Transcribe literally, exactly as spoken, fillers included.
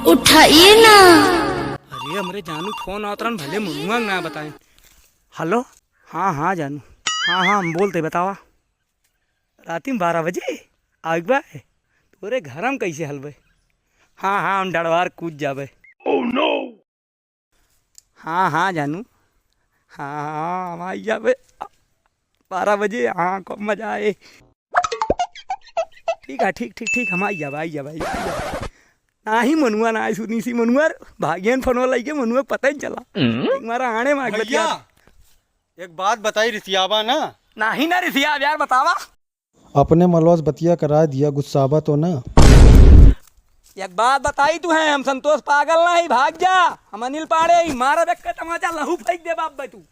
उठाइए ना। अरे, हमरे जानू फोन आवत रहन, भले मनुआ ना बताएं। हेलो। हाँ, हाँ, जानू। हाँ, हाँ, हम बोलते, बतावा। राती में बारह बजे? आइक बा? तोरे घर में कैसे हलबे? हाँ, हाँ, हम डड़वार कूद जाबे। Oh no! हाँ, हाँ, जानू। हाँ, हाँ, हम आई जाबे। बारह बजे, हाँ, खूब मजा आए। ठीक है, ठीक, ठीक, ठीक, हम आई जाबे, आई जाबे, आई जाबे। नाही मनुआ, नाही सुनी सी मनुआ, भागियन फोनवा लइके मनुआ पता ही चला। हम्म? एक मारा आने में आग लग भैया, गया। एक बात बताई, रिसियाबा ना? नाही ना रिसियाब यार, बतावा। अपने मलवा से बतिया कराए दिया, गुस्साबा तो ना? एक बात बताई तू है, हम संतोष पागल नाही, भाग जा। हम अनिल पांडे ही, मारा देख के तमाचा, लहू फेंक दे बाप बे तू।